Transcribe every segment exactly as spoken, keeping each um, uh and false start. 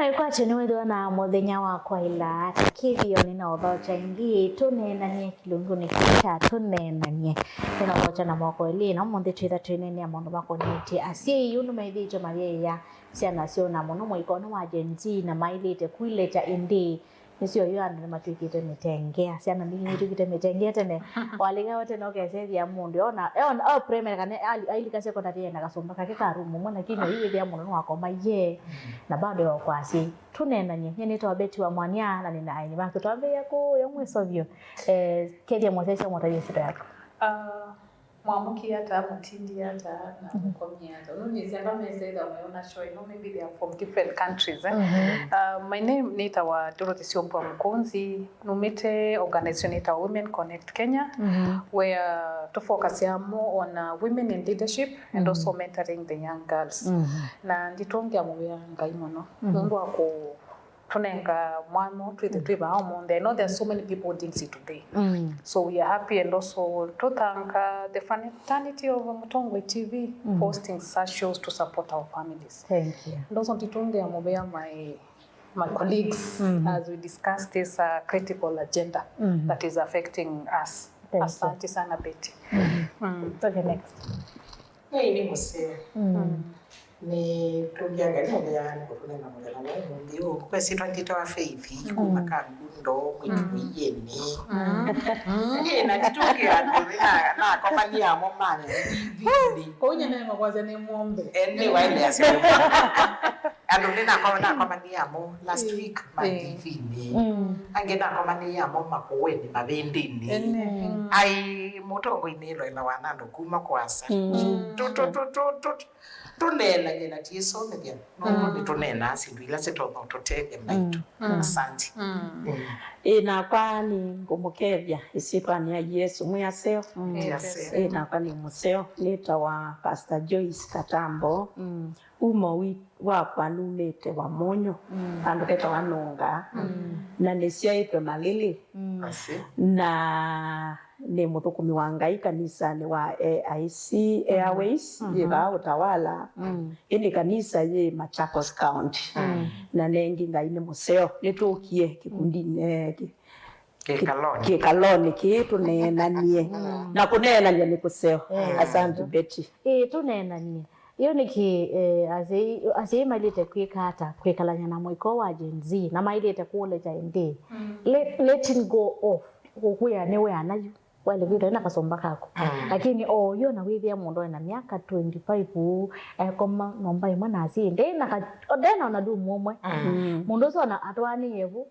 Kwakyo nĩwĩthĩwa na mũthenya wa kwaĩla ta kĩthĩo nĩnaũthokya ĩngĩ tũneenany'e kĩlungunĩ kĩĩ kya tũneenany'e. Nĩnaũthokya na moko elĩ na ũmũnthĩ twĩtha twĩneenea maũndũ makonetye asyai ũndũ methĩĩtwe mayĩea syana syoo, na mũno mũikonĩ wa Gen Z, na maĩlĩte kwilekya ĩndĩĩ. Nĩsyo yu andũ nĩmatw'ĩkĩte mĩtengea. Syana mbingĩ nĩitw'ĩkĩte mĩtengea tene. Walĩkawa tene ũkesethĩa mũndũ ona, ona, o primary kana ali-, ailika secondary ena kasũmba kake ka room ũmwe, lakini oyu wĩthĩa mũndũ nĩwakoma ye na bado yokwasya. Tũneenany'e. Nyie nĩtawa Betty wa Mwania na nĩ na aini makwa. Twambĩĩa kũya mwĩso vyũ. Eh, kethĩa mũsyaĩĩsya mũtavye ĩsyĩtwa yaku. Ah, Mwamũkĩe ata, mũtindie ata, na mũkomie ata? Nũnĩsya andũ amesa ĩtha mayona show ĩno, maybe they are from different countries, eh? Uh, my name nĩtawa Dorothy Syombua Mũkũnzi, numĩte organization ĩtawa Women Connect Kenya, where tũfocusya more on, uh, women in leadership and also mentoring the young girls. Na nditũngĩa mũvea Ngai mũno nũndũ wa kũ tũnenga mwanya twĩthe twĩ vaa ũmũnthĩ. I know there are so many people who didn't see today. So we are happy and also tũthanka the fraternity of Mũtongoi T V hosting such shows to support our families. Thank you. And also nditũngĩa mũvea my, my colleagues as we discuss this, uh, critical agenda that is affecting us. Thank you. Asante sana, Betty. Okay, next. Ngai nĩ mũseo. Nĩ tũngĩa Ngai mũvea nĩ kũtũnenga mũthenya wa ũmũnthĩ ũũ. Kwa ĩsyĩtwa nĩtawa Faith, kuma Kangundo, mwĩtu mũieni. Ĩ, na nditũngĩa andũ nĩ na, nakomanie amo ma Maldivinĩ. Kũu nyene makwasya nĩ ng'ombe. Eh, nĩ waende asya. Andũ nĩ nako-, nakomanie amo last week Maldivinĩ. Angĩ nakomanie amo makũenĩ mavĩndĩnĩ. Ai, Mũtongoi nĩloelawa na andũ kuma kũasa. Tũ, tũ, tũ, tũ, tũ, tũneenany'e na tiĩsomethya, nũndũ nĩtũneenaa syĩndũ ila sitonya ũtũtethya maitũ. Asante. Ĩ, nakwa nĩngũmũkethya ĩsyĩtwanĩ ya Yesũ mwĩ aseo. Ĩ, aseo. Ĩ, nakwa nĩ mũseo, nĩtawa Pastor Joyce Katambo. Uma wi-, wakwa numĩte Wamunyu, vandũ ketawa Nũnga, na nĩsyaĩtwe Malili. Asi. Na nĩ mũthũkũmi wa Ngai kanisanĩ wa A I C Airways, yĩ vaa Utawala. Ĩndĩ kanisa yĩ Machakos County. Na nengi Ngai nĩ mũseo, nĩtũkie kĩkundinĩ, eh, kĩ-, kĩkalonĩ, kĩkalonĩ kĩĩ tũneenanie. Na kũneenany'a nĩ kũseo. Asante, Betty. Ĩĩ, tũneenanie. Ĩyo nĩkĩ, eh, asyai, asyai mailĩte kwĩka ata kwĩkalany'a na mũiko wa Gen Z, na mailĩte kũũlekya ĩndĩĩ? Let, letting go of kũkwĩa nĩ weana yu, waĩle kwĩthwa na kasũmba kaku. Lakini o ũyu ona wĩthĩa mũndũ ena myaka twenty-five ũu, ekoma nyũmba ĩmwe na asyai, ndena ka-, ndena ona ndumu ũmwe. Mũndũ ũsu ona atwaanĩie vu.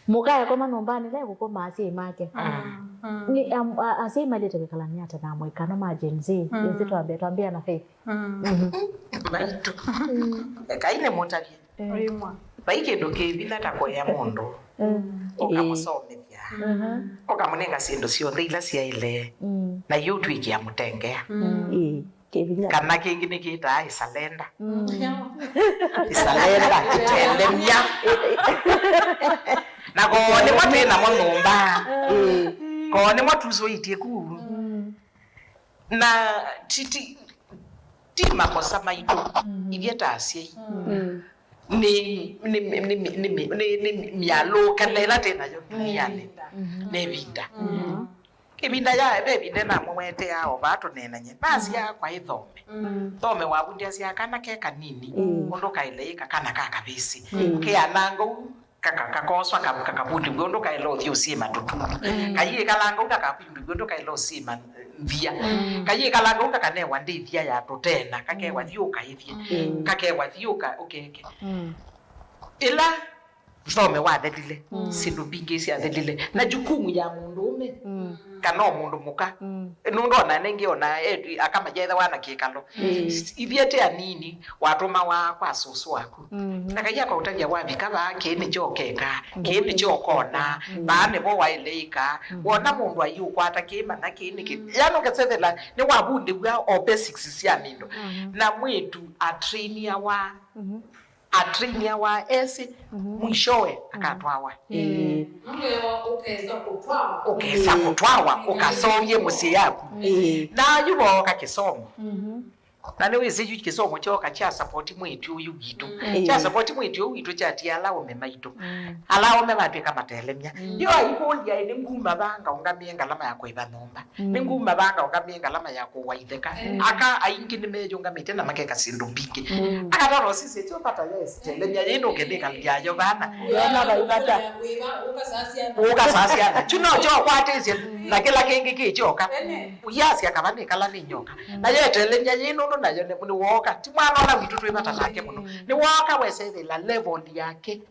Mũka ekoma nyũmbanĩ ĩla ekũkoma asyai make. Nĩ, am-, a-, asyai mailĩte kwĩkalany'a ata na amũika na ma Gen Z? Ĩsĩ twambe, twambĩĩa na Faith. Maitũ. Ekai nĩmũtavye. Vai kĩndũ kĩ vinya ta kũea mũndũ, ũkamũsomethya, ũkamũnenga syĩndũ syonthe ila syaĩle, na yu ũtw'ĩkĩa mũtengea. Ĩĩ. Kĩvinya. Kana kĩngĩ nĩkĩtaa ĩsalenda. Ĩsalenda, ĩtelemya. Na koo nĩmo twĩ namo nyũmba. Koo nĩmo tusũĩtye ku. Na ti, ti, ti makosa maitũ ithyĩ ta asyai. Nĩ, nĩ, nĩ, nĩ, nĩ, nĩ, nĩ myalũkano ĩla twĩ nayo duniani. Nĩ ĩvinda. Ĩvinda ya, ve ĩvinda namũwetea o vaa tũneenany'e. Nasyaa kwa ĩthome. Thome wavu ndyasyaa kana ke kanini. Ũndũ kaĩle ĩka kana ka kavĩsĩ. Keananga ũu, kaka-, kakoswa, ka-, kakavundĩw'a ũndũ kaĩle ũthi ũsyĩma tũtundu. Kayĩkalanga ũu kakavundĩw'a ũndũ kaĩle ũsyĩma nthia. Kayĩkalanga ũu kakanewa ndĩthia ya tũtena. Kakewa thi ũkaĩthye. Kakewa thi ũka-, ũkeke. Ĩla Thome wathelile, syĩndũ mbingĩ syathelile. Na jukumu ya mũndũũme, kana o mũndũ mũka, nũndũ ona nengĩ ona e-, aka mayethawa na kĩkalo. Ithyĩ tĩ anini, watũmawa kwa sũsũ waku. Na Ngai akaũtavya wavika vaa, kĩĩ nĩkyo ũkekaa, kĩĩ nĩkyo ũkonaa, vaa nĩvo waĩle ĩkaa. Wona mũndũ aiũkwata kĩĩ, manya kĩĩ nĩkĩ. Yani ũkesethela nĩwavundĩw'a o basics sya mĩndũ. Na mwĩĩtu atrainiawa atrainiawa esĩ, mwishowe akatwawa. Ĩĩ. Mwĩao ũkesa kũtwawa. Ũkesa kũtwawa, ũkaseũvye mũsyĩ yaku. Ĩĩ. Na yu vooka kĩsomo. Na nĩwĩsĩ yu kĩsomo kyoka kya sapoti mwĩĩtu ũyũ witũ. Mm. Kya sapoti mwĩĩtu ũyũ witũ kyatia ala aũme maitũ. Mm. Ala aũme matw'ĩka matelemya. Mm. Yo aikũlya, "Nĩ nguma vaa ngaũngamĩe ngalama ya kũĩva nyũmba? Mm. Nĩ nguma vaa ngaũngamĩe ngalama ya kũũa itheka?" Mm. Aka aingĩ nĩmeyũngamĩte na makeka syĩndũ mbingĩ. Mm. Akatata ũsisye, "Tyo vata, yes, telemya yĩĩ nũke nĩkalya yo vana." Ndona vai vata. Ũkasaa syana. Kyu no kyokwatĩsye, na kĩla kĩngĩ kĩkyoka. Ene. Yasya kava nĩ kala nĩ nyoka. Mm. Na yetelemya yĩ nũndũ nayo nĩ, nĩ wooka. Ti mwana ũla witũ twĩ vata nake mũno. Mm. Nĩ wooka wesethĩla level yake.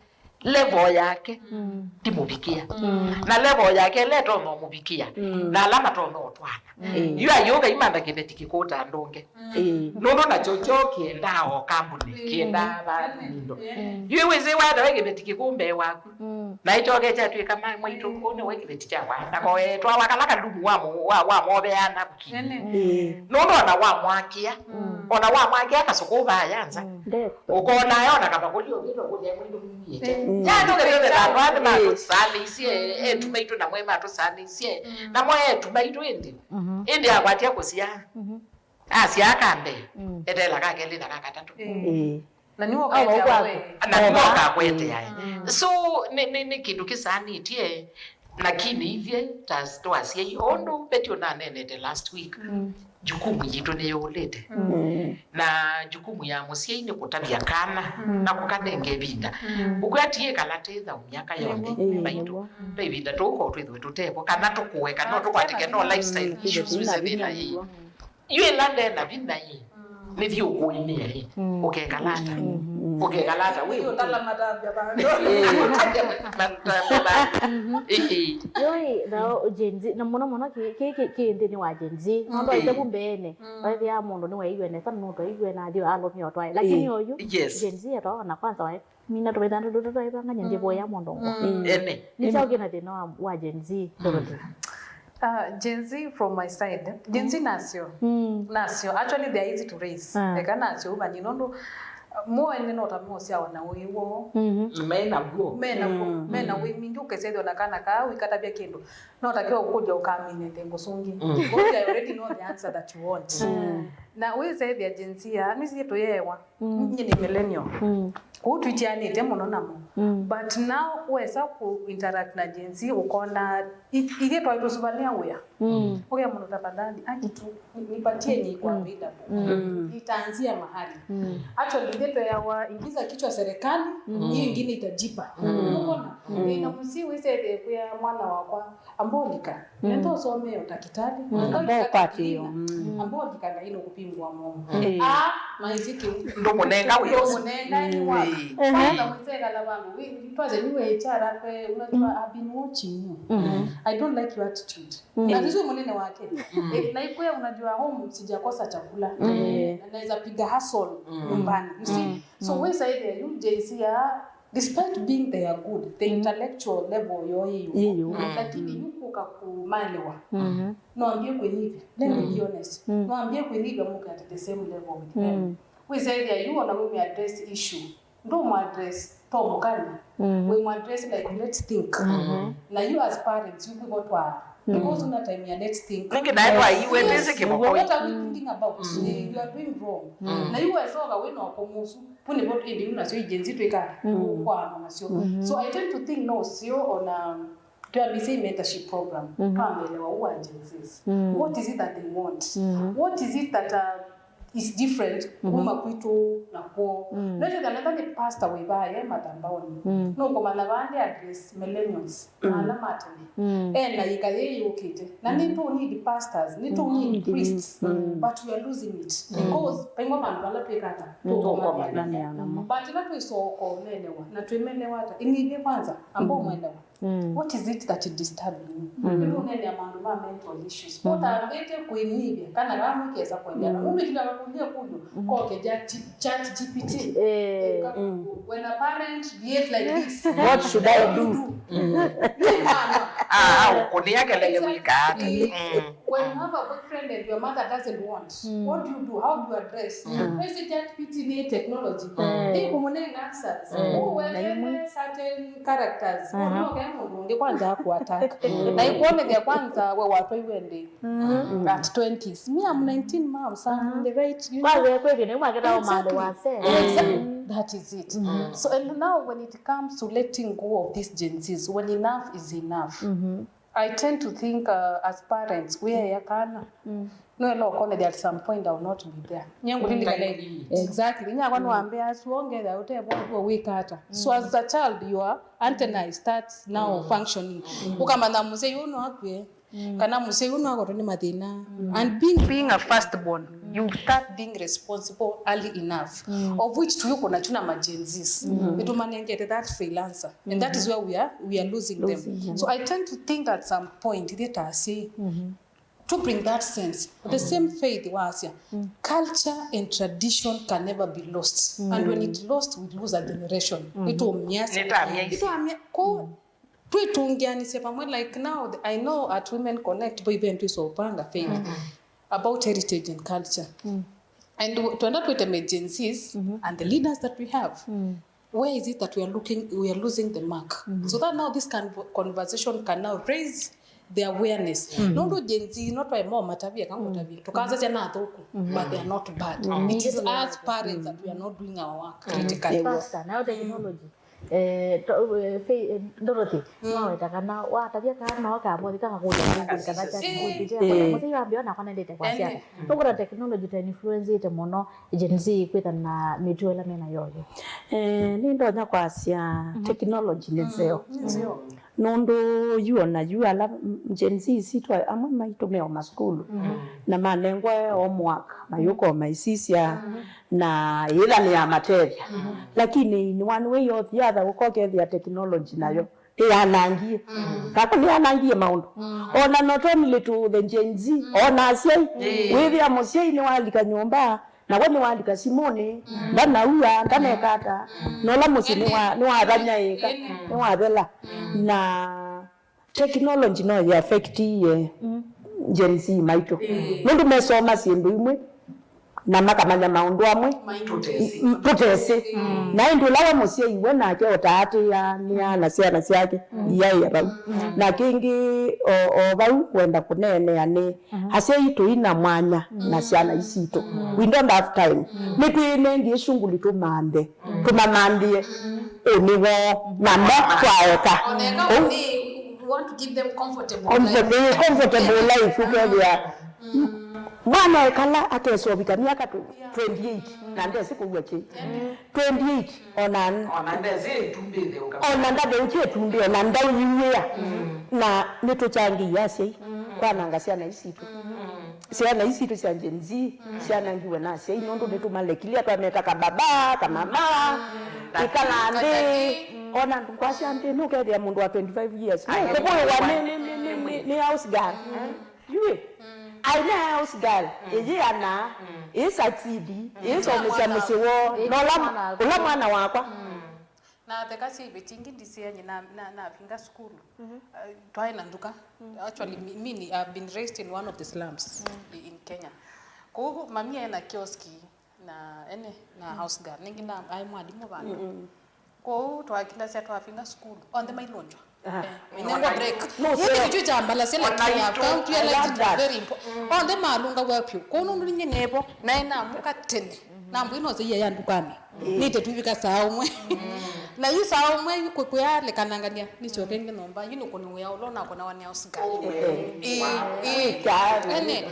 Level yake. Mm. Ndimũvikĩa. Mm. Na level yake ĩla ĩtonya ũmũvikĩa. Mm. Na ala matonya ũtwana. Mm. Yu ayũka imantha kĩveti kĩkũta ndũnge. Mm. Nũndũ nakyo kyo kĩendaa o kambuni, mm, kĩendaa va indo. Mm. Yu wĩsĩ wetha we kĩveti kĩkũmbee waku. Mm. Na ĩkyoke kyatw'ĩka ma-, mwaitũ, ũũ nĩwe kĩveti kyakwa. Na koetwa wakala kalumu wa mo-, wa, wa movea na kũki. Ene. Mm. Nũndũ ona wamwakĩa, mm, ona wamwakĩa kasũkũ vaya nza. Mm. Ũkona yo na kavakũli ũngĩ tũkũlya mwaitũ mumie. Mm. Yatũkĩrĩte vandũ andũ matũsanĩisye, mm, etu maitũ na mwe matũsanĩisye. Mm. Na mwe etu maitũ ĩndĩ. Mhm. Ĩndĩ akwatia kũsyaa. Mhm. Asyaa ka mbee, mm, etela ka kelĩ na ka katatũ. Mm. Ĩĩ. Na nĩwe ũkaetea we. Na nĩwe ũkakwetea. Mm. So, nĩ, nĩ, nĩ kĩndũ kĩsanĩtye, lakini ithyĩ ta, ta asyai, ũndũ Betty ũnanenete last week, mm, jukumu yitũ nĩyũlĩte. Mm. Na jukumu ya mũsyai nĩ kũtavya kana, mm, na kũkanenga ĩvinda. Mm. Ũkwatiĩkala tĩthaũ myaka yonthe, mm, maitũ. Mm. Ve ĩvinda tũũko twĩthwe tũtevo, kana tũkũe, kana, ah, tũkwatĩke no lifestyle, mm, issues, mm, wĩsethĩla ĩ. Mm. Yu ĩla nde na vinya ĩ, mm, nĩthi ũkũĩmĩa ĩ, mm, ũkekala ata? Mm, mm. Ũkekala ata wĩ ũtala matambya vandũ? Ĩĩ, ũtavya matambya vandũ. Mhm. Ĩĩ. Yoi, na Gen Z, na mũno mũno kĩ, kĩ, kĩ, kĩ nthĩnĩ wa Gen Z, nũndũ, mm, aithe vu mbeenĩ, mm, waĩthĩa mũndũ nĩwaiw'e nesa, nũndũ aiw'e na athi alũmĩa ũtwae. Lakini, yes, oyu, yes, Gen Z etawa na kwanza wae mina tũvaitha ndũndũ tũtaĩvangany'a, mm, ndĩvoya mũndũ ngwa. Mm. Ene. Nĩ kyaũ kĩna thĩna wa, wa Gen Z, Dorothy? Uh, Gen Z from my side, Gen Z, mm, nasyo. Mm. Nasyo. Actually, they are easy to raise. Ah. Eka nasyo ũmanye nũndũ, uh, mo ene no ta mosyawa na ũĩ woo. Mhm. Mena guo. Mena guo. Mm. Mena ũĩ mwingĩ ũkesethwa na kana kaa wĩkatavya kĩndũ. No takiwa ũkũlya ũkamine ndengo sũngĩ. Mm. Because I already know the answer that you want. Mm. Na wĩsethĩa Gen Z ya, nĩsiĩ tũyeewa. Mm. Nyie nĩ millennial. Mm. Kũu twitianĩte mũno namo. Mm. But now wesa ku interact na Gen Z, ũkona i-, ithyĩ twaĩ tũsuvanĩa wĩa. Mm. Ũkea mũndũ, "Tafadhali, aki tu, ni-, nipatie yenye iko available." Mm. Nitaanzia mahali. Mm. Actually, ithyĩ tweawa, "Ingiza kichwa serikali, mm, hiyo ingine itajipa." Mm. Ũkona? Mm. Eh, na mũsyĩ wĩsethĩe kwĩa mwana wakwa, "Amba ũlika. Mm. Nenda ũsomee ũtakitali. Mm. Nenda ũlika." Amba ũkwatĩĩo. Mm. "Amba ũlika, Ngai nũkũvingũa mũomo." Mm. Ah, maisiki. Ndũmũnenga wĩ. Ndũmũnenga nĩ wa. Mm. Kwanza mzee kana vangu, we, kwanza ni we H R akwe, unajua, I've been watching you. Mm. I don't like your attitude. Mm. Na sisi mũnene wake. Mm. Eh, na ikwe, unajua, home sijakosa chakula. Mm. Eh, na naweza piga hustle, mm, nyumbani. You see? Mm. So, mm, we side ya you, Gen Z ya, despite being they are good, the, mm, intellectual level yo iyo. Iyo. Mm. Lakini yu kũka kũmaelewa. Mm-hmm. No ambie kwĩnyivya. Let me, mm, be honest. Mm. No ambie kwĩnyivya mũke at the same level with them. Mm. Wĩsethĩa yu ona we address issue. Ndũmũ address to mũkana. Mm-hmm. We address like, let's think. Mm-hmm. Na you as parents, you people to are. Mm. Because una time ya let's think. Nĩngĩ naĩ twaiwe, yes, ndĩsĩ kĩmoko. What are we thinking about? Mm. Eh, you are doing wrong. Mm. Na you wĩsoka wĩ na ũkũmũ ũsu. Pu nĩ vo ĩndĩ yu nasyo Gen Z twĩka, mm, kũkwana nasyo. Mm-hmm. So I tend to think no, sio ona twambĩsya mentorship program, mm-hmm, twamelewa who are Gen Zs. Mm. What is it that they want? Mm-hmm. What is it that, uh, is different, mm-hmm, kuma kwitũ na kwoo? Mm. Nĩkyo kana ta nĩ pastor wĩ vaa ye matambaoni. Mm. Nũkũmanya vaa ndĩ address millennials, mm, na ala ma tene. Mm. Ena yĩka yĩ yũkĩte. Na, mm, nĩ tũ need pastors, nĩ tũ need, mm, priests, mm, but we are losing it. Mm. Because paingwa vandũ vala twĩkata, mm, tũkomanĩa namo. But ĩla twĩsoko ũmelewa, na twĩmelewa ata? Ĩnivye kwanza, amba, mm, ũmwelewa. Mm. What is it that is disturbing you? Mm. Nĩnũneenea maũndũ ma mental issues. Mm. Ũtambĩte kwĩnyivya, kana kamwe kesa kwendeana. Mm. Nũndũ kĩla wakũlya kũlyo, mm, koke ja G-, Chat G P T. Eh, ka-, mm, when a parent behave like this, what should I do? Mm. Nĩ mama. Ah, ah, Kũlĩa kelele wĩkaa ata? Exactly. Mm. When you have a boyfriend and your mother doesn't want, mm, what do you do? How do you address? Mm. Praise it, just pity ni technology. Mm. Ni kũmũnenga answers. Mm. Ũwekele certain characters. Aha. Ũnoke mũndũ ũngĩ kwanza akũattack. Mm. Na ikuonethya kwanza we watwaiwe ndi. Mm. At twenties. Me, I'm nineteen, mom, so I'm in the right, you know. Kwanza kwĩthĩ nĩ mwakĩta ũmanthe wa se. Exactly. That is it. Mm. So, and now when it comes to letting go of these Gen Zs, when enough is enough, mm-hmm, I tend to think, uh, as parents, we ya kana. Mm. No elo kone at some point I will not be there. Nyangu lili kale. Exactly. Nyakwa no ambe asu onge ya utevo wika ata. So as a child, your antenna starts now functioning. Mm. Ukamanya mzee yuno akwe. Mm. Kana mzee yuno akorwo ni mathina. Mm. And being, being a firstborn, you start being responsible early enough. Mm. Of which tuyu kuna chuna ma Gen Zs. Mm. Nitumanengete that freelancer. And that is where we are, we are losing them. Losing them. So I tend to think at some point, ithe ta say, mm-hmm, to bring that sense, the same faith wasya, mm, culture and tradition can never be lost. Mm. And when it lost, we lose a generation. Mm. Nĩtũũmya. Nĩtũũmya. Nĩtũũmya. Ko, twĩtũngĩanĩsya vamwe, like now, the, I know at Women Connect, vo event twĩsopanga faith, mm-hmm, about heritage and culture. Mm. And w-, twenda twĩte ma Gen Zs, mm-hmm, and the leaders that we have. Mm. Where is it that we are looking, we are losing the mark? Mm-hmm. So that now this can, conversation can now raise the awareness. Mm-hmm. Nũndũ Gen Z, no twaĩ mo matavia, kama ũtavia. Tũkaasya syana athũku, mm-hmm, but they are not bad. Mm-hmm. It is us parents that we are not doing our work critically. Pastor, nayo technology. Eh, to-, eh, fe-, eh, Dorothy, mm, no weta kana watavia kana no kamothi kaka kũlya kana cha. Eh. Mũthei wa mbio nakwa nendete kwa syana. Nũkũta technology ta influence ĩte mũno Gen Z kwĩtha na mĩtuo ĩla mena yoyo. Eh, nĩ ndonya kwasya technology nĩ nzeo. Nĩ nzeo. Nũndũ yu ona yu ala Gen Z sitũ amwe maitũmĩa o masukulu. Mm. Na manengwa homework, mayũka o maisisya, na yĩla nĩ ya matethya. Mm. Lakini in one way or the other, ũkokethĩa technology nayo. Nĩyanangie. Mm. Kako nĩyanangie maũndũ. Mm. Ona not only to the Gen Z, mm, ona asyai. Mm. Wĩthĩa mũsyai nĩwalika nyũmba, na we nĩwalika simũnĩ, mm, ndanaua, ndaneka ata. Mm. Na ũla mũsyĩ nĩwa-, nĩwathanyaĩka, mm, nĩwathela. Mm. Na technology no yĩ affectie, mm, Gen Z maitũ. Mm. Nũndũ mesoma syĩndũ imwe, na makamanya maũndũ amwe tũtesĩ. Mm, tũtesĩ. Mm. Na ĩndĩ ũla wa mũsyai we nake ũtaatĩĩa nĩ ana syana syake, mm, iyaĩa vau. Mm. Na kĩngĩ o, o vau wenda kũneenea nĩ, mm-hmm, asyai tũi na mwanya, mm, na syana isitũ. Mm. We don't have time. Mm. Nĩtwĩnengie shunguli tũmanthe, mm, tũmamanthe, mm, ũnĩ woo, namo twaeka. Oneka ũu. We want to give them comfortable life. Comfort-, comfortable life, ũkethĩa. Mm. Mwana ekala akesovika myaka tw-, twenty-eight, na ndesi kũw'a kĩ. Twenty-eight, ona n-, ona ndesi ĩtumbĩ ĩtheũka. Ona ndatheũkie ĩtumbĩ, ona ndauiwĩa. Mm. Na nĩtũkyangĩie asyai, mm, kwananga syana isitũ. Mm. Syana isitũ sya Gen Z, mm, syanangiwe na asyai, nũndũ nĩtũmalekilya twameta kababa, kamama, mm, ikala nthĩ, mm, ona kwasya nthĩ, nũkethĩa mũndũ wa twenty-five years. Ai, nũkũvũĩwa nĩ, nĩ, nĩ, nĩ, nĩ, nĩ house girl. Mm. Yue. Mm. Aina ya house girl, mm, ĩyĩana, mm, ĩsatidi, mm, ĩsomesya mũsyĩ woo, ĩĩ, na ũla, mwana waku, ũla mwana wakwa. Mm. Na theka sya iveti ingĩ ndisiany'e na, na, navinga sukulu. Mhm. Uh, twaĩ na nduka. Mm. Actually, me, me, I've been raised in one of the slums, mm, i-, in Kenya. Kwoou mami ena kioski na ene na, mm, house girl. Nĩngĩ na aĩ mwalimũ vandũ. Mm-mm. Kwoou twakilasya twavinga sukulu. Onthe mailũngya. Aha. Eh, nengwa break. No, ĩndĩ sure. Kĩtu kya mbala sila ona kĩya itũ, account ya I light want is that. Very important. Mm. Onthe malũngaw'a vyũ. Kwoou nũndũ ninyie nevo, naĩ namũka tene. Mm. Nambũi no seiya ya ndukanĩ. Mm. Nĩte twivika saa ũmwe. Mm. Na yu saa ũmwe yu kwĩ-, kwĩalekanangania, nĩsyoke ngĩ nyũmba, yu nĩkũnĩ wĩa ũla ũnakonawa nĩ house girl. Oh, well. Ĩĩ, wow. Ĩĩ. Ĩĩ. Ene,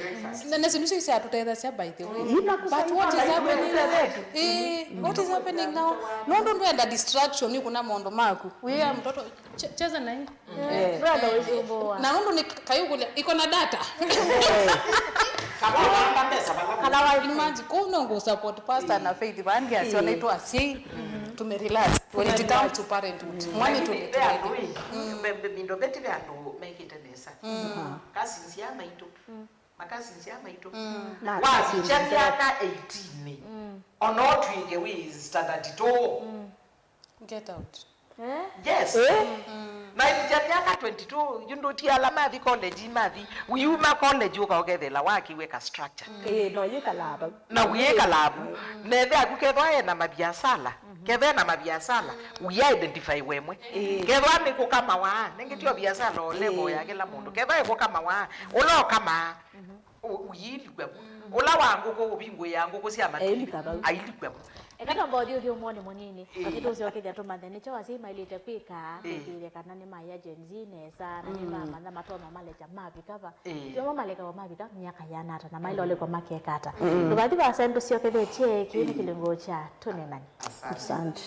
na, na syĩndũ isu isyatũtethasya, by the way. Ina. But what is happening now? Ĩĩ, what is happening now? Nũndũ ndwenda distraction, yu kuna maũndũ maku. Wĩa mtoto, che-, cheza na hii. Eh. Brother, wĩsumbũa. Na nũndũ nĩ kayũkũlya, iko na data. Eh. Kana waamba mbesa vala. Kana wa imagine, kũu no ngũ support pastor na Faith, vaa ndia sio naitwa asyai, tume relax when it comes to parenthood. Mwana tu. Ve andũ ĩ, ve, ve, mindo veti ve andũ mekĩte nesa. Mm. Cousins ya maitũ. Mm. Makasisya maitũ. Mm. Na wavikya myaka eighteen, mm, ona ũtw'ĩke wĩ standard two. Mm. Get out. Eh? Yes. Eh? Na ĩkya myaka twenty-two, yu ndũti ala mathi college, mathi. Yuma college ũka ũkethela wakĩw'e ka structure. Eh, no yĩkalaa vau. Na ũyĩkala vu. Nethe aku kethwa ena mabiasala. Kethwa ena mabiasala, ũya identify wemwe. Eh. Kethwa nĩ kũkamawa, nengĩ tio biasala o level ya kĩla mũndũ. Kethwa ĩ kũkamawa, ũla ũkamaa. Ũ-, ũyĩlikwe vu. Ũla wa ngũkũ, ũvingũĩa ngũkũ sya matumbĩ, ailika vau. Ailika vu. Eka twamba ũthi ũthi ũmwoni mũnini. Ĩĩ. Atĩ tũsyokethya tũmathe, nĩkyo asyai maĩlĩte kwĩka, ĩĩ, kwĩthĩĩthya kana nĩmaĩa Gen Z nesa, na nĩmamanya matonya malekya mavika va. Ĩĩ. Tiomo malekawa mavika myaka yĩana ata, na maĩlolekwa makeka ata. Ndũkathi vasa nĩtũsyokethetye, kĩĩ nĩ kĩlungu kya Tũneenany'e. Asante.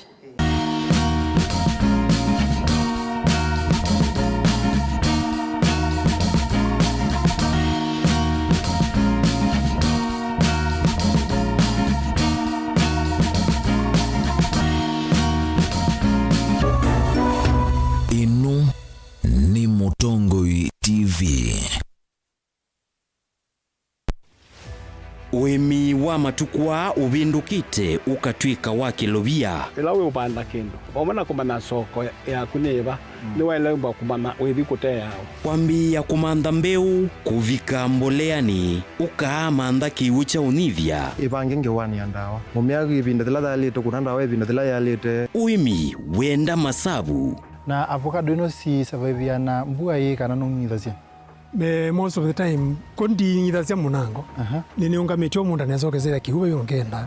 Ĩno nĩ Mũtongoi T V. Ũĩmi wa matukũ aa ũvĩndũkĩte ũkatw'ĩka wa kĩlovia. Ĩla wĩũvanda kĩndũ, vamwe na kũmanya soko yaku nĩ ĩva, nĩwaĩle ũmba kũmanya wĩthi kũteawa. Kwambĩĩa kũmantha mbeũ, kũvika mboleanĩ, ũkaamantha kĩw'ũ kya ũnyivya. Ĩvange ngewanĩa ndawa. Mũmea ĩvinda yĩla yaĩlĩte, kũna ndawa ĩvinda yĩla yaĩlĩte. Ũĩmi wenda masavu. Na avocado ĩno si survive na mbua ĩĩ kana nũng'ithasya? Eh, most of the time, ko ndiing'ithasya mũnango. Aha. Nĩnĩũngamĩtye o mũndũ anasokesera kĩw'ũ vau ũkenda.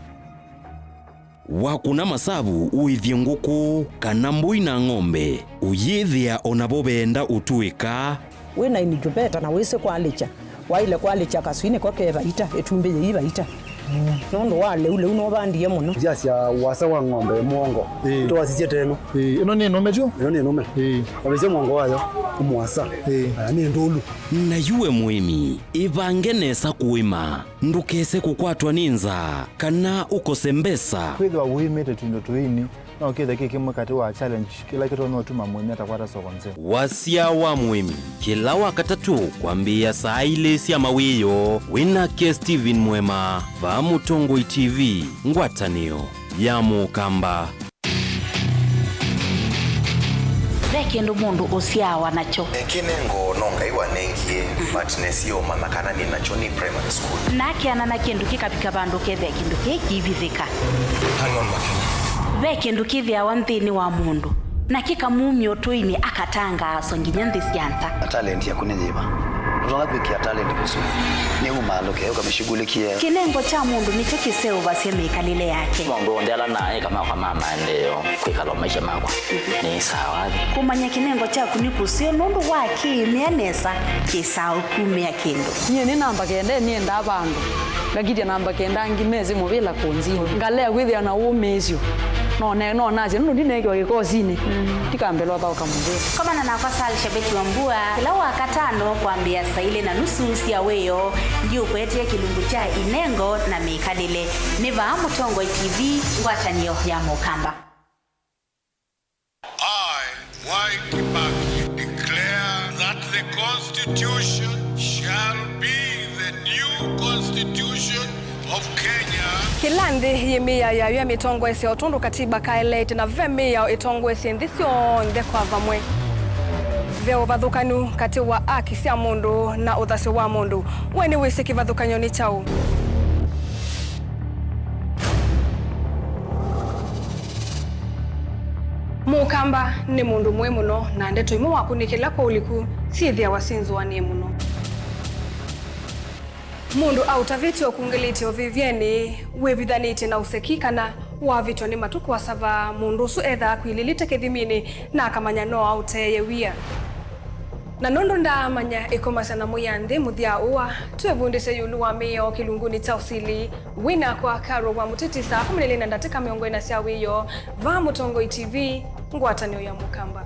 Wakũna masavu ũĩthye ngũkũ kana mbũi na ng'ombe, ũyĩthĩa o navo veenda ũtũĩka. Wĩ na incubator na wĩsĩ kwalĩkya, waĩle kwalĩkya kaswinĩ ko ke vaita, ĩtumbĩ yĩi vaita. Nũndũ wa lĩu, lĩu nũvandie mũno. Ndyasya wasa wa ng'ombe mũongo. Ĩĩ. Twasisye teno. Ĩĩ, ĩno nĩ nũme tyo? Ĩno nĩ nũme. Ĩĩ. Wavĩsya mũongo wayo, ũmwasa. Ĩĩ. Aya nĩ ndũlu. Na yu we mũĩmi, ĩvange nesa kũĩma. Ndũkese kũkwatwa nĩ nzaa, kana ũkose mbesa. Kwĩthĩwa wĩmĩte tũindo tũini, no kĩthe kĩ kĩmwe katĩ wa challenge kĩla kĩtonya ũtuma mũĩmi atakwata soko nzeo. Wasya wa mũĩmi, kĩla Wakatatũ kwambĩĩa saa ilĩ sya mawĩoo, wĩ nake Steven Mwema, vaa Mũtongoi T V, ngwatanĩo ya Mũkamba. Ve kĩndũ mũndũ ũsyaawa nakyo. Kĩnengo no Ngai wanengie, but nesie ũmanya kana nĩ nakyo nĩ primary school. Na akeana na kĩndũ kĩkavika vandũ kethĩa kĩndũ kĩĩ kĩivithĩka. Hang on, Makena. Ve kĩndũ kĩthĩawa nthĩnĩ wa mũndũ, na kĩkamumya ũtũinĩ akatangaaswa nginya nthĩ sya nza. Talent yaku nĩ yĩva? Ndũtonya kwĩkĩa talent kũsu. Nĩ umaalũke, ũkamĩshughulikie. Kĩnengo kya mũndũ nĩkyo kĩseũvasya mĩkalĩle yake. Maũndũ onthe ala naĩ kama kwa ma maendeeo, kwĩkala maisha makwa. Nĩ sawa. Kũmanya kĩnengo kyaku nĩ kũseo nũndũ wa kĩĩmĩa nesa kĩsaa ũkumĩa kĩndũ. Nyie nĩ namba kenda nĩendaa vandũ. Ngakitya namba kenda angĩ mesĩ mũvĩla kũnzini. Ngalea kwĩthĩa na ũmĩĩsyo. No ne-, no nasye nũndũ ndineekiwa kĩkosinĩ. Ndikambĩlwa thaũka mũvĩla. Komana nakwa Sal Shabeti wa Mbua kĩla Wakatano kwambĩĩa saa ilĩ na nusu sya wĩoo. Ndiũkwetee kĩlungu kya inengo na mĩkalĩle. Nĩ vaa Mũtongoi T V, ngwatanĩo ya Mũkamba. I, Mwai Kibaki, declare that the Constitution shall be the new Constitution of Kenya. Kĩla nthĩ yĩ mĩao yayo ya mĩtongoesye o tondũ katiba kaeleete, na ve mĩao ĩtongoesye nthĩ syonthe kwa vamwe. Ve ũvathũkanu katĩ wa aki sya mũndũ na ũthasyo wa mũndũ. We nĩwĩsĩ kĩvathũkany'o nĩ kyaũ? Mũkamba nĩ mũndũ mũĩ mũno, na ndeto imwe wakũnĩkĩla kwa ũliku syĩthĩawa syĩnzũanĩe mũno. Mũndũ aũtavĩtye ũkungĩlĩtye ũvĩvyenĩ, wĩvithanĩtye na ũseki, kana wavĩtwa nĩ matũ kũasava, mũndũ ũsu ethaa akwilĩlĩte kĩthiminĩ na akamanya no aũteeye wia. Na nũndũ ndaamanya ĩkomasya na mũya nthĩ mũthya ũa, twĩvundĩsye ĩũlũ wa mĩao kĩlungunĩ kya ũsili. Wĩ nakwa Carol wa Mũtiti saa kũmi na ilĩ na ndatĩka mĩongo ĩna sya wĩoo, vaa Mũtongoi T V, ngwatanĩo ya Mũkamba.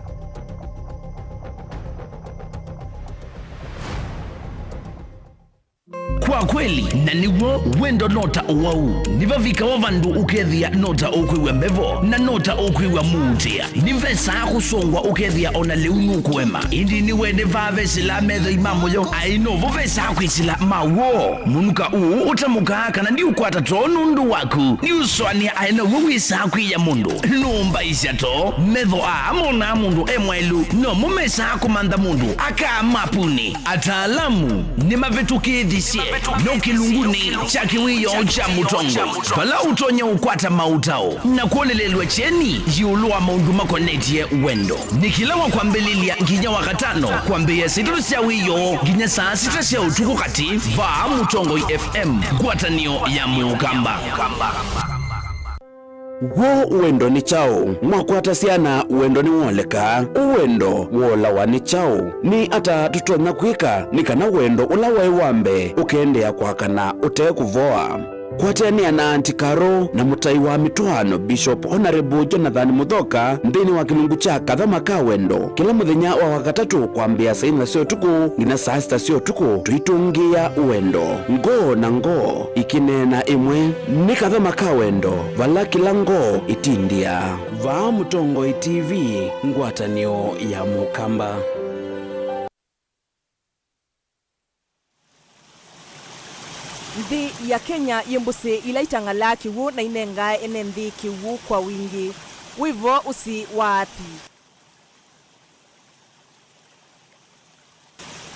Kwa kweli, na nĩw'o, wendo no ta ũwau. Nĩvavikawa vandũ ũkethĩa no ta ũkwĩw'a mbevo, na no ta ũkwĩw'a mũutĩa. Nĩvesaa kũsongwa ũkethĩa o na lĩu nũkũema. Ĩndĩ nĩwende vaa vesĩlaa methoi ma mũyo, aĩ novo vesaa kwĩsĩla ma w'o. Mũnuka ũũ ũtamũkaa kana ndiũkwata too nũndũ waku. Nĩũsũanĩa aĩ naw'o wĩsaa kwĩya mũndũ. Nũmbaisya too, metho aa monaa mũndũ e mwaĩlu, nomo mesaa kũmantha mũndũ akaa mapuni. Ataalamu nĩmavĩtũkĩthisye no kĩlungunĩ kya kĩwĩoo kya mũtongo, vala ũtonya ũkwata maũtao na kwonelelw'a kyeni ĩũlũ wa maũndũ makonetye wendo. Nĩ kĩla wa kwambĩlĩlya nginya wa katano, kwambĩĩa saa itatũ sya wĩoo nginya saa sita sya ũtukũ katĩ, vaa Mũtongoi F M, ngwatanĩo ya Mũkamba. W'o wendo nĩ kyaũ? Mwakwata syana, wendo nĩwoleka? Wendo wolawa nĩ kyaũ? Nĩ ata tũtonya kwĩka nĩ kana wendo ũla waĩ wa mbee ũkendeea kwakana ũte kũvoa? Kwatanĩa na Aunty Carol na mũtai wa mĩtwaano, Bishop Honorable Jonathan Muthoka, nthĩnĩ wa kĩlungu kya Kathama ka Wendo, kĩla mũthenya wa Wakatatũ kwambĩĩa saa inya sya ũtukũ nginya saa sita sya ũtukũ, tũitũngĩĩa wendo. Ngoo na ngoo ikĩneena ĩmwe. Nĩ Kathama ka Wendo, vala kĩla ngoo ĩtindĩaa. Vaa Mũtongoi T V, ngwatanĩo ya Mũkamba. Nthĩ ya Kenya yĩ mbũsĩ ila itang'alaa kĩw'ũ na inengae ene nthĩ kĩw'ũ kwa wingĩ. Wĩ vo ũsĩ wa aathi.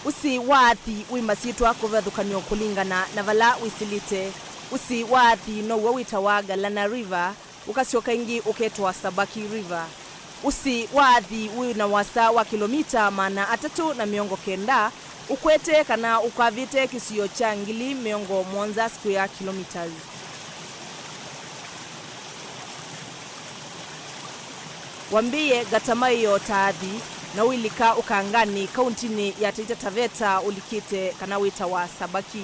Ũsĩ wa aathi wĩ masyĩtwa kũvathũkanw'a kũlingana na vala wĩsĩlĩte. Ũsĩ wa aathi now'o wĩtawa Galana River, ũkasyoka ĩngĩ ũketwa Sabaki River. Ũsĩ wa aathi wĩ na wasa wa kĩlomita maana atatũ na mĩongo kenda, ũkwete kana ũkavĩte kĩsio kya ngili mĩongo mũonza square kilometres. Wambĩĩe Gatamaĩo ta aathi, na ũilika Ũkanganĩ, kauntinĩ ya Taita Taveta, ũlikĩte kana wĩtawa Sabaki.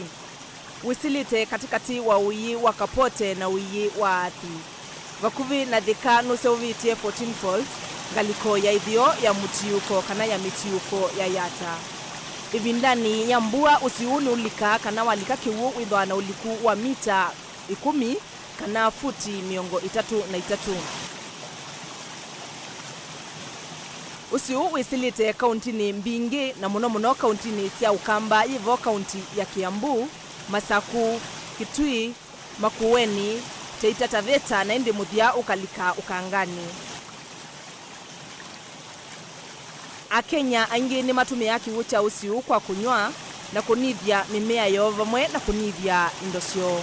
Wĩsĩlĩte katĩkatĩ wa ũiĩ wa Kapote na ũiĩ wa Athi. Vakuvĩ na Thika nũseũvĩtye Fourteen Falls, ngalĩko ya ĩtheo ya mũtiũko kana ya mĩtiũko ya Yatta. Ĩvindanĩ ya mbua, ũsĩ ũũ nĩũlikaa kana walika kĩw'ũ wĩthwa na ũliku wa mita ĩkũmi kana futi mĩongo ĩtatũ na itatũ. Ũsĩ ũũ wĩsĩlĩte kauntinĩ mbingĩ, na mũno mũno kauntinĩ sya Ũkamba, yĩ vo kaunti ya Kiambu, Masaku, Kitui, Makueni, Taita Taveta, na ĩndĩ mũthya ũkalika Ũkanganĩ. Akenya aingĩ nĩmatũmĩaa kĩw'ũ kya ũsĩ ũũ kwa kũnyw'a na kũnĩthya mĩmea yoo vamwe na kũnĩthya indo syoo.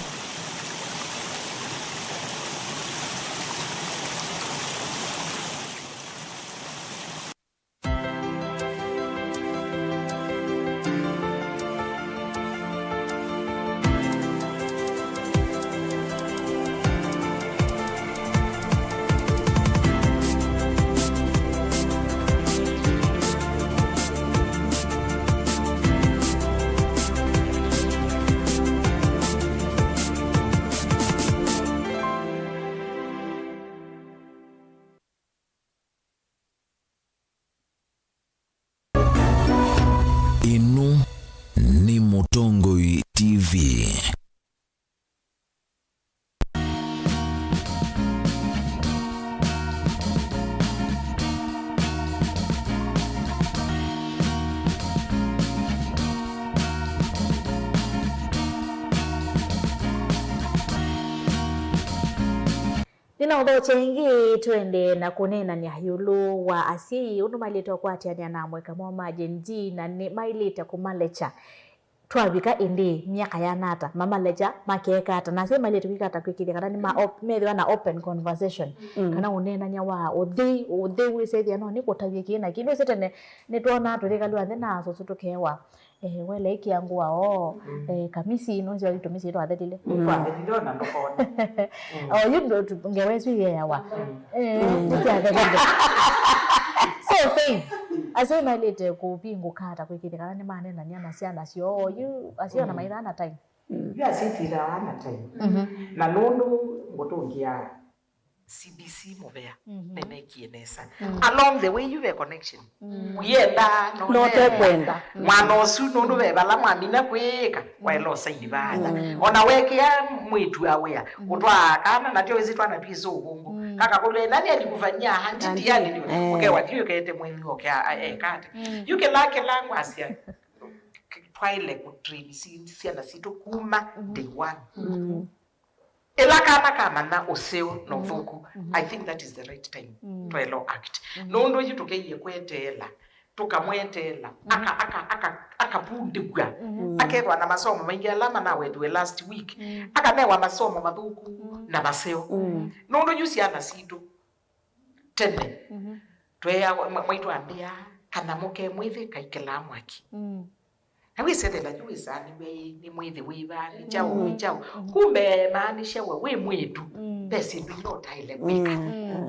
Ĩno nĩ Mũtongoi T V. Nĩnaũthokya ĩngĩ, tũendee na kũneenany'a ĩũlũ wa asyai ũndũ maĩlĩte ũkwatĩanĩa na amũika moo ma Gen Z, na nĩ maĩlĩte kũmalekya. Twavika ĩndĩ, myaka yana ata, mamalekya, makeeka ata, na asyai maĩlĩte kwĩka ata kwĩkĩĩthya kana nĩma op-, methĩwa na open conversation, mm, kana ũneenany'a wa ũthei, ũthei wĩsethĩa no nĩkũtavye kĩĩ na kĩĩ. Nĩwĩsĩ tene nĩtwonaa tũyĩkalw'a nthĩ na asũsũ tũkewa, eh, wele ĩkĩa ngũa oo, mm, eh, kamisi, nũnzĩa yu tũmisi twathelile. Mm. Twathelile ona ndũkona. Mm. O yu ndo tu-, ngewa ĩsu ĩyeawa. Mm. Eh, mm, nĩsyathelile. So, Faith, asyai maĩlĩte kũvingũka ata kwĩkĩĩthya kana nĩmaneenany'a na syana syoo? Yu asyai ona, mm, maithaa na time. Mm. Yu asyai twĩthaa na time. Mhm. Na nũndũ ngũtũngĩa, C B C mũvea, nĩnekie nesa. Along the way, you ve connection. Ũyenda, no nũtekwenda. Mwana ũsu nũndũ ve vala mwamina kwĩka, waĩla ũsaini vaanda. Ona wekĩa mwĩtu awĩa, ũtwaa kana, na tyo ĩsĩ twana twĩsĩ ũvũngũ. Kaka kũlwe, nani alikufanyia handi ndiani ndio? Ũkewa thiũ ĩkete mwenyu oke ekate. Yu kĩla, kĩla ngwasya, twaĩle kũtrain syana sitũ kuma day one. Ĩla kana kamanya ũseo na ũthũku, I think that is the right time to allow act. Nũndũ yu tũkeie kweteela, tũkamweteela, aka, aka, aka, akavundĩw'a, akethwa na masomo maingĩ ala manawetiwe last week, akanewa masomo mathũku na maseo. Nũndũ yu syana sitũ tene, tweawa, mwa-, mwaitwambĩa, kana mũke mwĩthĩ kaikĩlaa mwaki. Na wĩsethela yu wĩsaa nĩwe nĩ mwĩthĩ wĩva, nĩ kyaũ, nĩ kyaũ. Kumbe maanisha we wĩ mwĩtu, ve syĩndũ ila ũtaĩle kwĩka.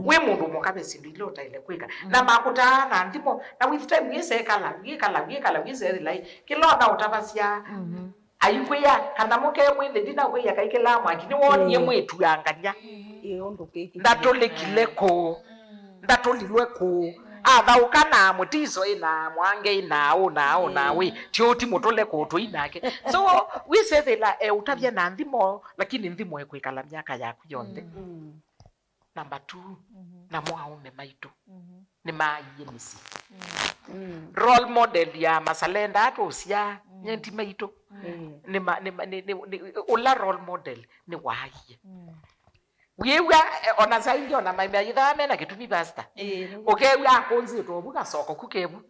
Wĩ mũndũ mũka, ve syĩndũ ila ũtaĩle kwĩka. Na makũtaa na nthimo, na with time wĩsekala, wĩkala, wĩkala, wĩsethela ĩ, kĩla ona ũtavasya, aikwĩa, kana mũke mwĩthĩ ndinakwĩa kaikĩlaa mwaki, nĩwonie mwĩtu angany'a. Ĩ, ũndũ kĩkĩ ndatũlĩkile kũũ. Ndatũlilwe kũũ. Athaũka na mũtiso ĩ na mwange ĩ na aũ na aũ na wĩ. Ti ũti mũtũle kũũ tũi nake. So, wĩsethĩla e ũtavya na nthimo, lakini nthimo ĩkwĩkala myaka yaku yonthe. Number two, namo aũme maitũ nĩmaaie mĩsyĩ. Role model ya masalenda atũsya nyenti maitũ. Nĩ ma-, nĩ ma-, nĩ, nĩ, nĩ, ũla role model nĩwaaie. Wĩw'a, eh, ona saa ingĩ ona maimea yĩthaa mena kĩtumi, pastor. Ĩĩ, nĩ ũkew'a akũnzĩtwe ũvu kasoko ku kevu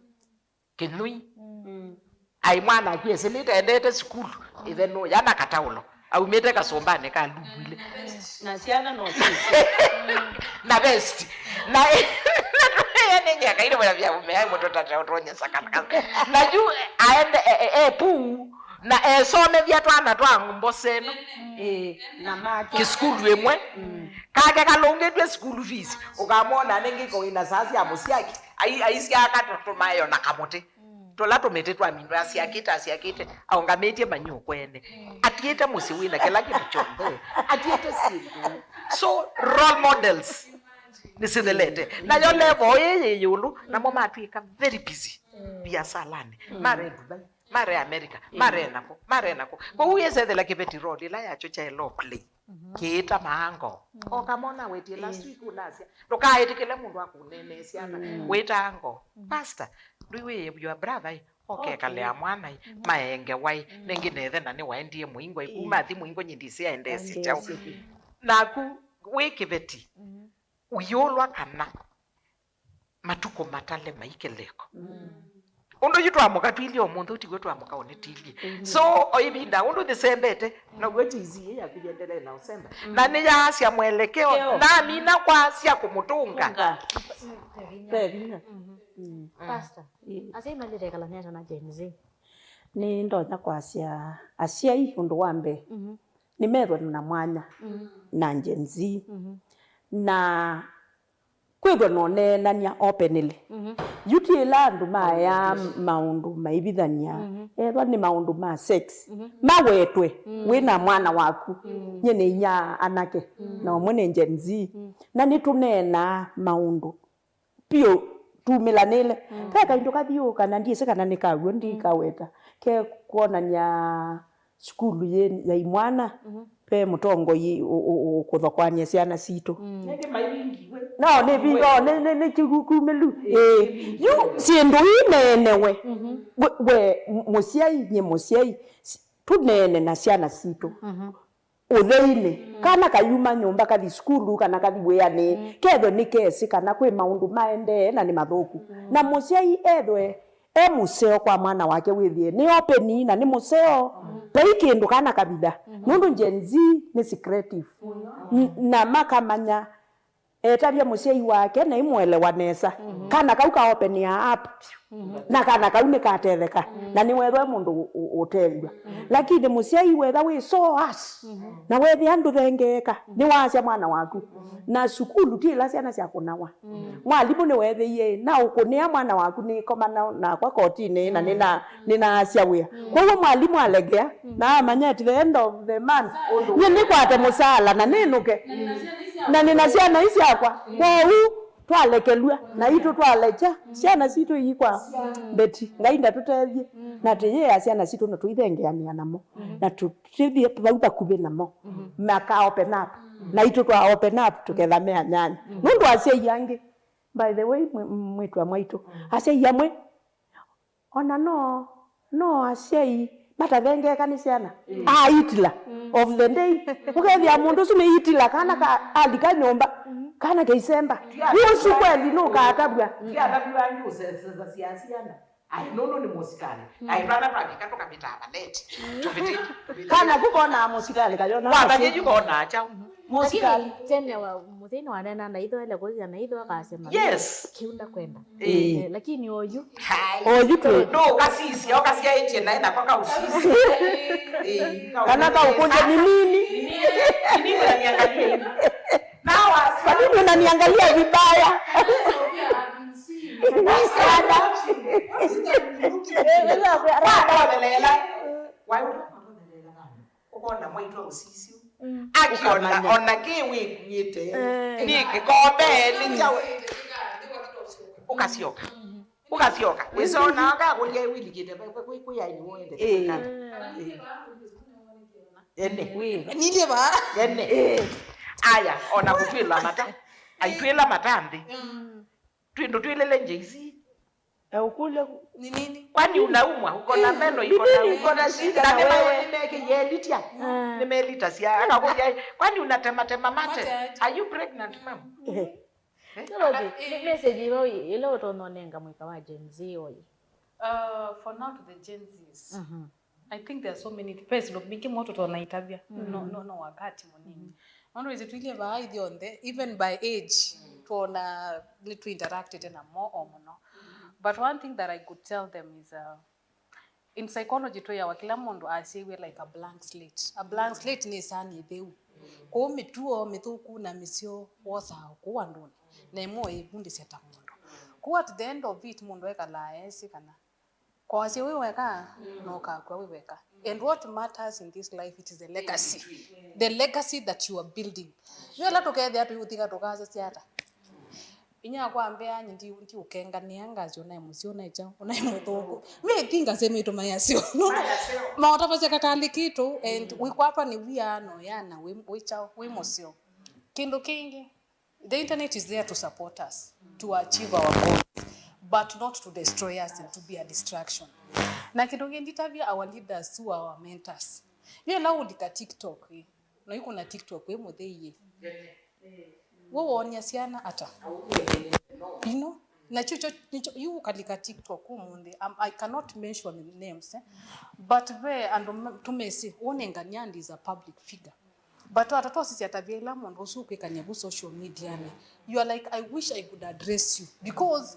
kĩnyũi. Ai mwana aku esĩlĩte endete sukulu, ĩthe nũya na kataũlo aumĩte kasũmbanĩ ka lumbwile. Na syana no sisi. Na vest. Na yani nyaka ile mwana vya mume ai moto tata utonya sakana. Na yu aende e, e, e puu na esomethya twana twa ng'umbo seno. Ĩĩ, na make. Kĩsukulu ĩmwe. Kake kalũngĩtw'e school fees. Ũkamwona nĩngĩ ko ina saa sya mũsyaki. Ai, aisya akatoto mayo na kamũtĩ. Tũla tũmĩtĩ twa mindũ asyakĩte, asyakĩte, aũngamĩtye manyũkwa ene. Atiĩte mũsyĩ wĩna kĩla kĩndũ kyonthe. Atiĩte syĩndũ. So, role models nĩsithelete. Nayo level ĩĩ yĩ ĩũlũ, namo matwĩka very busy biasalanĩ. Mare Dubai, mare America, mare nako, mare nako. Kwoou yĩsethela kĩveti road ĩla yakyo kyaĩ low play. Kĩĩta maango. O kamwana wetie last week unasya. Ndũkaĩtĩkĩle mũndũ akũneenee syana. Wĩtaa ngo. Pastor, ndũiwĩe your brother ĩ, okekalea mwana ĩ, maenge waĩ, nengĩ nethe na nĩwaendie mũingo ĩ, kuma athi mũingo nyindi syaendesye kyaũ. Naku wĩ kĩveti, ũyũlwa kana matukũ matale mai kĩlĩko. Ũndũ yu twamũka twilyĩ ũmũnthĩ, ũtiw'o twamũka ũnĩtilyĩ. So, o ĩvinda ũndũ nĩsembete, naw'o Jay-Z ĩ yaku yendelee na ũsemba. Na nĩyaasya mwelekeo, namina kwasya kũmũtũnga. Ve vinya. Pastor, asyai malĩte ĩkalany'a ata na Gen Z? Nĩndonya kwasya asyai ũndũ wa mbee, nĩmethwe na mwanya na Gen Z. Na kwĩthwa na ũneenany'a openly. Yu ti ĩla andũ maea maũndũ maivithany'a, ethwa nĩ maũndũ ma sex, mawetwe wĩ na mwana waku. Nyie nĩ inya anake, na ũmwe nĩ Gen Z. Na nĩtũneenaa maũndũ piũ tumĩlanĩle. Ve kaindũ kathiũũka na ndyĩsĩ kana nĩ ka w'o ndikaweta, ke kwonany'a sukulu yĩ ya imwana, ve mũtongoi ũ-, ũ-, ũ-, ũkũthokoany'a syana sitũ. Nao nĩ vi-, no, nĩ, nĩ, nĩ kĩkumĩlu. Ĩĩ. Yu syĩndũ ii neenewe. We, we, m-, mũsyai, nyie mũsyai, s-, tũneene na syana sitũ. Ũtheinĩ. Kana kayuma nyũmba kathi sukulu kana kathi wĩanĩ, kethwe nĩkesĩ kana kwĩ maũndũ maendee na nĩ mathũku. Na mũsyai ethwe e mũseo kwa mwana wake, wĩthĩe nĩ openi na nĩ mũseo. Vai kĩndũ kana kavitha. Nũndũ Gen Z nĩ secretive. N-, na makamanya etavya mũsyai wake na imũelewa nesa. Kana kau ka open up. Na kana kau nĩkatetheka. Na nĩwethwa e mũndũ ũ-, ũ-, ũtethw'a. Lakini mũsyai wetha wĩ so harsh, na wethĩa ndũthengeeka, nĩwaasya mwana waku. Na sukulu ti ĩla syana syakũnawa. Mwalimũ nĩweethĩie, na ũkũnĩa mwana waku nĩkomana nakwa kotinĩ, na nĩna-, nĩnaasya wĩa. Kwoou mwalimũ alegea, na amanya at the end of the month, nyie nĩkwate mũsaala na nĩnũke. Na nĩ na syana ii syakwa. Kwoou twalekelw'a, naitũ twalekya syana sitũ ii kwa mbeti. Ngai ndatũtethye. Na tũyĩea syana sitũ na tũithengeanĩa namo. Na tũtĩthi vau vakuvĩ namo. Maka open up. Naitũ twa open up, tũketha me anyanya. Nũndũ asyai angĩ, by the way, mwĩ- mwĩtwa mwaitũ, asyai amwe, ona no, no asyai matathengeeka nĩ syana. A Hitler of the day. Ũkethĩa mũndũ ũsu nĩ Hitler, kana ka alika nyũmba, kana keisemba. Yu ũsu kweli nũkatavw'a. Tiatavw'a angĩ ũsesesasya syana. Ai, nũndũ nĩ mũsikalĩ. Ai, twana twavika tũkavĩtaa valeti. Tũvĩtĩte. Kana kũkonaa mũsikalĩ kayona. Watavye yu konaa kyaũ. Mũsikalĩ. Lakini tene wa mũthĩni wanena na itho ele kũthia na itho akasema. Yes. Kiu ndakwenda. Eh. Eh, lakini oyu. Hai. Oyu tu. No, kasisi, au kasiaĩtye naye nako kausisi. Eh, kana kaũkũlya nĩ nini? Nini? Nini unaniangalia hivi? Kwa nini unaniangalia vibaya? Msichana. Wakothelela. Wai ũkothelela vana. Ũkona mwaitũ ũsisyo. Akiona ona kĩ wĩkuĩte. Eh. Nĩ kĩkombe, nĩ kyaũ. Ũkasyoka. Ũkasyoka. Wĩsona akakũlya wĩlikĩte kwĩ kwĩ yaini wendete. Eh. Ene. Nilye ba. Ene. Eh. Aya, ona kũtwĩla mata. Aitwĩla mata nthĩ. Twĩ ndũtwĩlĩle Jay-Z. Na ũkũlya ku- Ni nini? Kwani unaumwa? Uko na meno iko na, uko na shida na wewe. Nĩmekielitia. Nĩmelita sia. Akakũlya, kwani unatematema mate? Mate aje. Are you pregnant, ma'am? Eh. Nĩ message ĩla ĩ- ĩla ũtonya ũnenga mwĩka wa Gen Z oyu? Uh, for now to the Gen Zs. I think there are so many pes lo mingi moto tona itavya. No, no, no wakati munini. Nondu isi twilye vaa ithyonthe, even by age, twona ni tu interacted na mo o muno. But one thing that I could tell them is, uh, in psychology twiawa kila mundu asyiwe like a blank slate. A blank slate ni sani itheu. Kuu mituo mithuku na misyo wosaa kuu anduni. Na imwe ivundisya ta mundu. Kuu at the end of it mundu ekalaa esi kana kwasya wĩ weka, no ũkakw'a wĩ weka. And what matters in this life, it is the legacy. The legacy that you are building. Yu ĩla tũkethĩa tũiũthika tũkasya syata. Inya kwambĩa nyi ndi ndi ũkenganĩa ngasyo naĩ mũsyo naĩ kyaũ, naĩ mũthũku. Me things ngasemĩtwe mayasyo. Maũtavasya kakalĩ kitũ and wikwatwa nĩ wia no yana wĩ wĩ kyaũ, wĩ mũsyo. Kĩndũ kĩngĩ, the internet is there to support us to achieve our goals, but not to destroy us and to be a distraction. Na kĩndũ kĩngĩ nditavya our leaders who are our mentors. Yu ĩla ũlika TikTok ĩ, na yu kuna TikTok wĩ mũthei ĩ. We wonia syana ata? You know? Na kyu kyo nĩkyo yu ũkalika TikTok ũmũnthĩ. Um, I cannot mention names, eh? But ve andũ me- tũmesĩ ũnengania and is a public figure. But atatosisya ta vyaĩla mũndũ ũsu ũkwĩkany'a vu social medianĩ. You are like, I wish I could address you because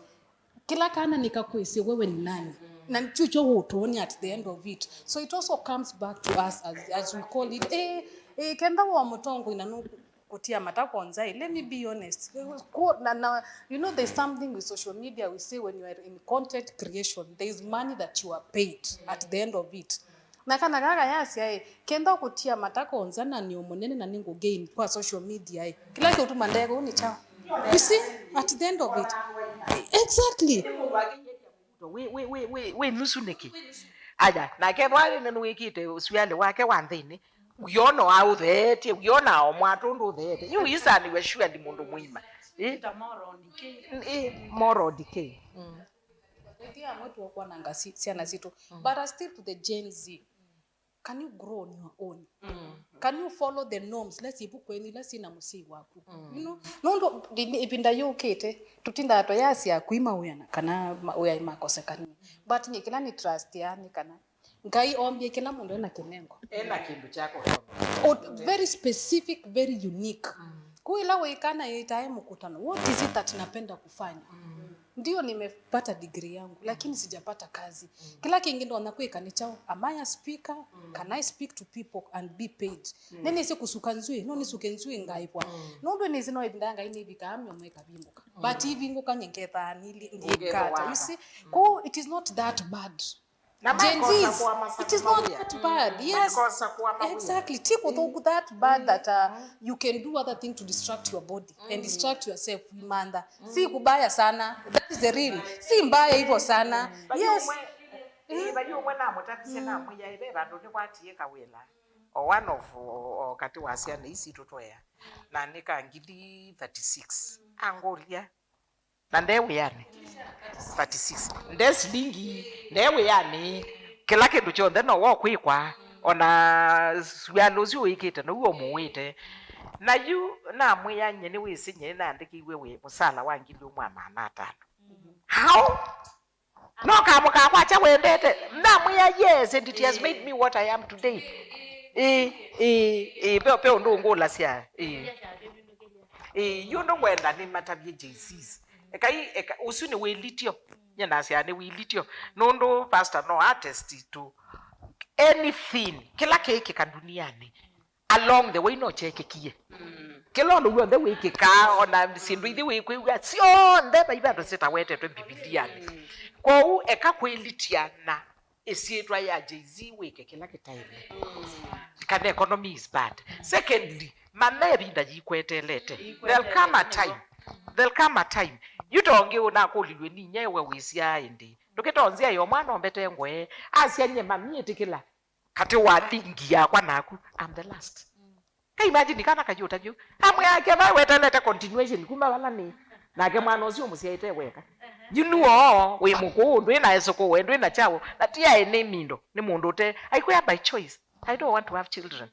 kila kana nĩkakwĩsĩ wewe ni nani. Na kyu kyo ũtũonia at the end of it. So it also comes back to us as, as we call it. Eh, eh, kenda wa mũtongoi na nũkũtia mata kwanza, eh, let me be honest. Ku- na, na, you know, there's something with social media we say when you are in content creation, there is money that you are paid at the end of it. Na kana kaka yasya ĩ, kenda ũkũtia mata konza na nĩ mũnene na nĩngũ gain kwa social media ĩ, kĩla kĩũtuma ndeka ũu nĩ kyaũ? You see, at the end of it. Exactly. Wĩ, wĩ, wĩ, wĩ, wĩ nusu nĩkĩ? Aya, nake vaa nĩwĩkĩte ũsualĩ wake wa nthĩnĩ. Wĩona aũtheetye, wĩona omwa tũndũ ũtheete. Yu isanĩwe surely mũndũ mũima. Ĩ? Ĩ, moral decay. Mm. Ĩthĩa amwe tuokwonanga si- syana sitũ. But uh, still to the Gen Z, can you grow on your own? Can you follow the norms ila syĩ vukwenĩ ila syĩ na mũsyai waku? You know, nũndũ ndi- ndi- ĩvinda yũkĩte tũtindaa tũyasya kwĩ mawĩa na kana mawĩa makosekanie. But nyie kĩla nĩ trust ya nĩ kana Ngai ombie kĩla mũndũ ena kĩnengo. Ena kĩndũ kya kũthoma. O- very specific, very unique. Kuu ĩla wĩkana ĩtae mũkutano, what is it that napenda kufanya? Ndio nimepata degree yangu, lakini sijapata kazi. Kĩla kĩngĩ ndonya kwĩka nĩ kyaũ? Am I a speaker? Can I speak to people and be paid? Nĩnĩsĩ kũsuka nzw'ĩĩ, no nĩsuke nzw'ĩĩ ngaĩvwa. Nũndũ nĩsĩ no ĩvinda ya Ngai nĩvikaa mĩomo ĩkavingũka. But ivingũka nyie ngethaa nili- ndiĩkata. You see? Kuu it is not that bad. Na Gen makosa Zs, kuwa masaku it is not mawĩa. That bad. Yes. Makosa kuwa mawĩa. Exactly. Ti kũthũku that bad that uh, you can do other thing to distract your body and distract yourself. Imantha. Si kubaya sana. That is the real. Si mbaya hivyo sana. Yes. Ĩĩ, vai ũmwe namũtavisye namwĩa, ĩve vandũ nĩkwatie kawĩla o one of o katĩ wa syana ii sitũ twea, na nĩ ka ngili thirty-six. Angũlya, na nde wĩanĩ? Thirty-six. Nde silingi, nde wĩanĩ. Kĩla kĩndũ kyonthe no wokwĩkwa, ona suala ũsu ũĩkĩte now'o ũmũĩte. Na yu namwĩa, nye nĩwĩsĩ nye nĩnaandĩkĩiwe wĩ mũsala wa ngili ũmwe na maana atano. How? No kamũka kwakya wendete. Namwĩa, yes, and it has made me what I am today. Ĩĩ, ĩĩ, ĩĩ, ve, ve ũndũ ũngũlasya. Ĩĩ. Ĩĩ, yu ũndũ ngwenda nĩmatavye Gen Zs. Ekai, eka, ũsu nĩ wĩlityo. Nye nasyaa nĩ wĩlityo. Nũndũ pastor no attest to anything. Kĩla kĩĩkĩka ndunianĩ, along the way no kyekĩkie. Kĩla ũndũ w'onthe wĩkĩkaa, ona syĩndũ ithi wĩkwĩw'a, syonthe vai vandũ sitawetetwe Mbivilianĩ. Kwoou eka kwĩlitya na ĩsyĩtwa ya Gen Z wĩke kĩla kĩtaĩle. Kana economy is bad. Secondly, manya ĩvinda yĩkwetelete. There'll come a time. There'll come a time. Yu ta ũngĩ ũnakũlilw'e ninyie, we wĩsyaa ĩndĩ? Ndũkĩtonzĩa yo mwana ombete ngwe. Asya nye mami ĩtĩkĩla katĩ wa lingi yakwa naku, I'm the last. Ka imagine kana kayũta vyũ. Amwe ake vai wetelete continuation kuma vala nĩ. Nake mwana ũcio ũmũsyaĩte weka. Yu nuo wĩ mũkũũ, ndwĩ na esũkũwe, ndwĩ na kyaũ. Na ti aĩ nĩ mindo, nĩ mũndũ ũte. Aikwĩa by choice. I don't want to have children.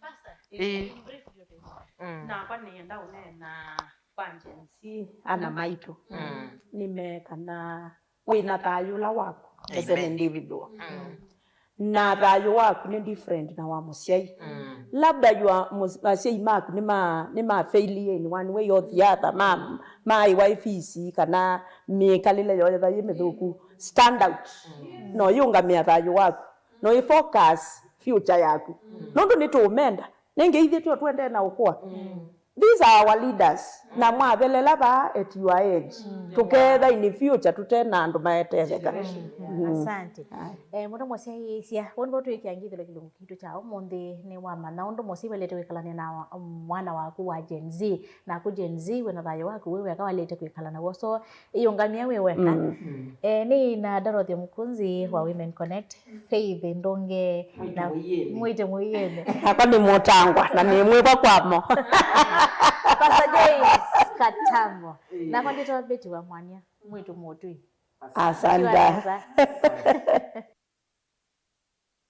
Ĩĩ. Mm. Nakwa nĩenda ũneena kwa Gen Z, ana maitũ. Mm. Nĩmekana wĩna thayũ ũla waku as an individual. Mm. Na thayũ waku nĩ different na wa mũsyai. Mm. Labda your mus-, asyai maku nĩ ma, nĩ ma fail in one way or the other, ma, maĩwa fees kana mĩkalĩle yoo yetha yĩ mĩthũku. Stand out. Mm. No yũngamĩa thayũ waku. No ĩ focus future yaku. Mm. Nũndũ nĩtũũmenda. Nĩngĩ ithyĩ tyo twendee na ũkũa. Mm. These are our leaders. Na mwathelela vaa at your age. Mm. Tũkeetha in future tũte na andũ maetetheka. Mm. Asante. Aye. Eh, mũndũ mũsyaĩĩsya, woni vo twĩkĩa ngithĩlo kĩlungu kitũ kya ũmũnthĩ nĩ wamanya ũndũ mũsyai waĩlĩte kwĩkalany'a na wa-, mwana waku wa Gen Z, naku Gen Z wĩna thayũ waku wĩ weka waĩlĩte kwĩkala naw'o. So, ĩyũngamĩa wĩ weka. Mm. Eh, nĩ na Dorothy Mũkunzi wa Women Connect. Faith Ndũnge na Mwĩte Mũiene. Nakwa nĩ mũtangwa na nĩ mwĩva kwamo. Pastor James Katamo. Nakwa ndĩtwa Betty wa Mwania, mwĩtu mũtwi. Asanda.